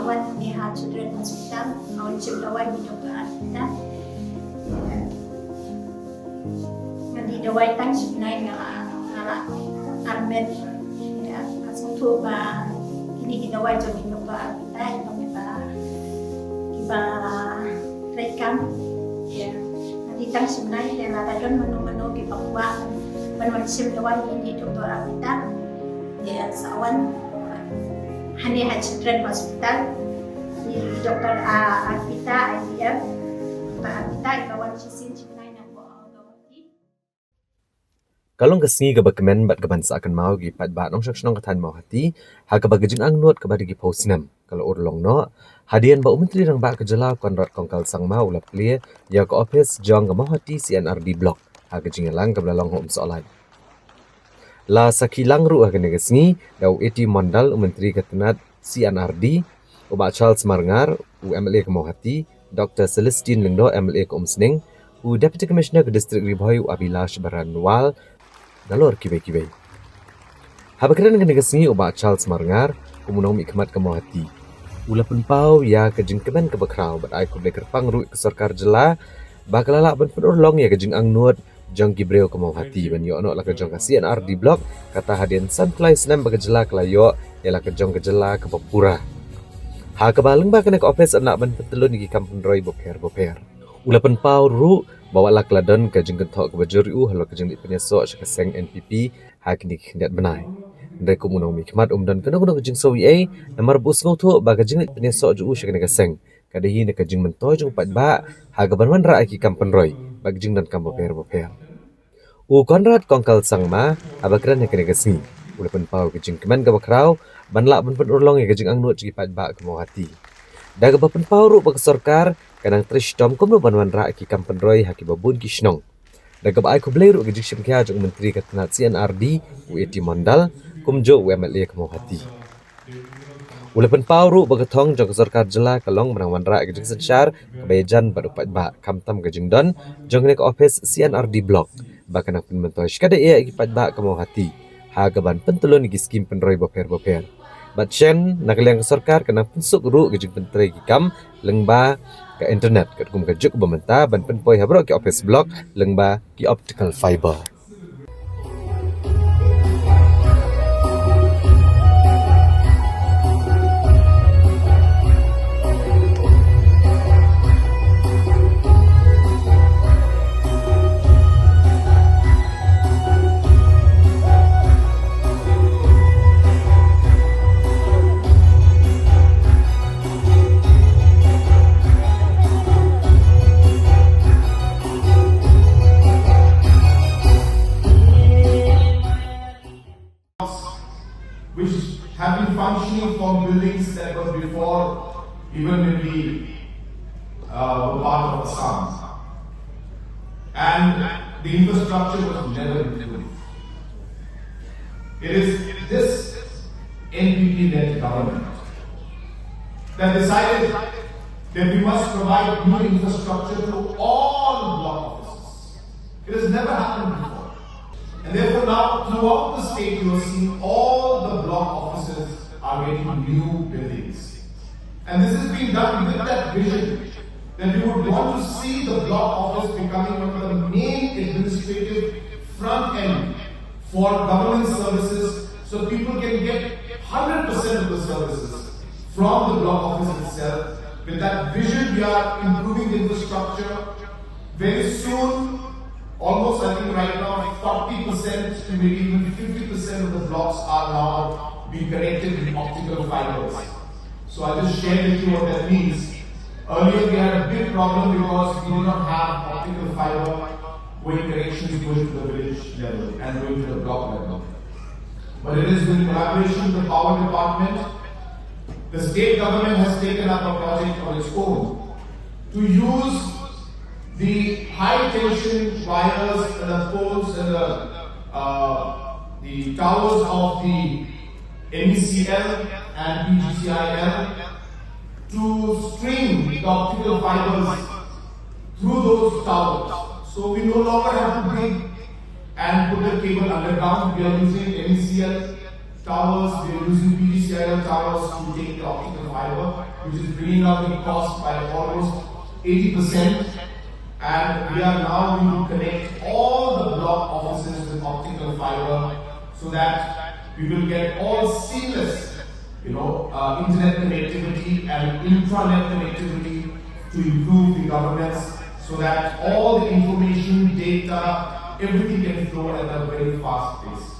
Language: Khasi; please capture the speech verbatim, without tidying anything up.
Wan hangne ha Children Hospital, nga wan shim dawai na i Doktor Arpita. Nga dih dawai tang shi bnai, nga la, nga la armet. Ïa, nga sngewthuh ba kine ki dawai jong i Doktor Arpita, i Doktor Arpita, kiba treikam. Ïa, nga dih tang shi bnai, te lada don mano mano kiba kwah ban wan shim dawai na i Doktor Arpita, ïa, sa wan hangne ha Children Hospital. I Doktor, ah, Arpita, I V F, Doktor Arpita, i la wan shisien shi bnai na Guwahati. Ka long ka sngi kaba kmen bad kaban sah kynmaw ki paidbah nongshong shnong ka thaiñ Mawhati, ha kaba ka jingangnud kaba dei ki phew snem ka la urlong noh, hadien ba u Myntri Rangbah ka jylla Conrad Kongkal Sangma u la plie ïa ka ophis jong ka Mawhati C and R D Block ha ka jingïalang kaba la long ha Umsohlait. La sakhi lang ruh ha kane ka sngi da u A T Mondal, u Myntri ka tnat C and R D, u Bah Charles Marngar, u M L A ka Mawhati, Doktor Celestine Lyngdoh, M L A ka Umsning, u Deputy Commissioner ka District Ri Bhoi, u Abhilash Baranwal, nalor kiwei kiwei. Haba kren ha kane ka sngi, u Bah Charles Marngar, kum u nongmihkhmat ka Mawhati, u la pynpaw ïa ka jingkmen kaba khraw bad ai khublei kyrpang ruh ïa ka sorkar jylla ba ka la lah ban pynurlong ïa ka jingangnud jong ki briew ka Mawhati ban ïoh noh la ka jong ka C and R D Block, kata hadien san phew lai snem ba ka jylla ka la ïoh ïa la ka jong ka jylla kaba pura. Ha kaba lyngba kane ka ophis yn lah ban pyntyllun ïa ki kam pynroi bapher bapher. U la pynpaw ruh ba wat la ka la don ka jingkynthoh kaba jur ïa u halor ka jingleit pynïasoh sha ka seng N P P ha kine ki khyndiat bnai, hynrei kum u nongmihkhmat um don kano kano ka jingsngewsih ei, namar ba u sngewthuh ba ka jingleit pynïasoh jong u sha kane ka seng ka dei hi na ka jingmyntoi jong u paidbah ha kaban wanrah ïa ki kam pynroi bad ka jingdonkam bapher bapher. U Conrad Kongkal Sangma, haba kren ha kane ka sngi, u la pynpaw ka jingkmen kaba khraw ban lah ban pynurlong ïa ka jingangnud jong ki paidbah ka Mawhati, da kaba pynpaw ruh ba ka sorkar ka nang trei shitom kumno ban wanrah ïa ki kam pynroi ha kiba bun ki shnong, da kaba ai khublei ruh ïa ka jingshimkhia jong u Myntri ka tnat C and R D, u A T Mondal, kumjuh u M L A ka Mawhati. U la pynpaw ruh ba ka thong jong ka sorkar jylla ka long ban nang wanrah ïa ka jingsynshar kaba ïajan bad u paidbah, khamtam ka jingdon jong kane ka ophis C and R D Block ba ka nang pynmyntoi shikatdei ïa ki paidbah ka Mawhati ha kaban pyntyllun ïa ki skim pynroi bapher bapher. Bad shen na ka liang ka sorkar ka nang pynsuk ruh ïa ka jingpyntrei ki kam lyngba ka internet, katkum ka juk ba mynta ban pynpoi ha baroh ki ophis block lyngba ki optical fiber. Which have been functioning from buildings that were before even when we, uh, were part of Assam. And the infrastructure was never improved. It is this N P P-led government that decided that we must provide new infrastructure to all block offices. It has never happened before. And therefore now throughout the state you are seeing all the block offices are getting new buildings. And this is being done with that vision that we would want to see the block office becoming one of the main administrative front end for government services, so people can get hundred percent of the services from the block office itself. With that vision, we are improving the infrastructure. Very soon, almost, I think, right now, forty percent to maybe even fifty percent of the blocks are now being connected with optical fibers. So I'll just share with you what that means. Earlier, we had a big problem because we did not have optical fiber going connections going to the village level and going to the block level. But it is with collaboration with the power department. The state government has taken up a project on its own to use the high tension wires and the poles and the, uh, the towers of the M E C L and P G C I L to string the optical fibers through those towers. So we no longer have to dig and put the cable underground. We are using M E C L towers, we are using P G C I L towers to take the optical fiber. which is bringing down the cost by almost eighty percent. And we are now going to connect all the block offices with optical fiber so that we will get all seamless, you know, uh, internet connectivity and intranet connectivity to improve the governance so that all the information, data, everything can flow at a very fast pace.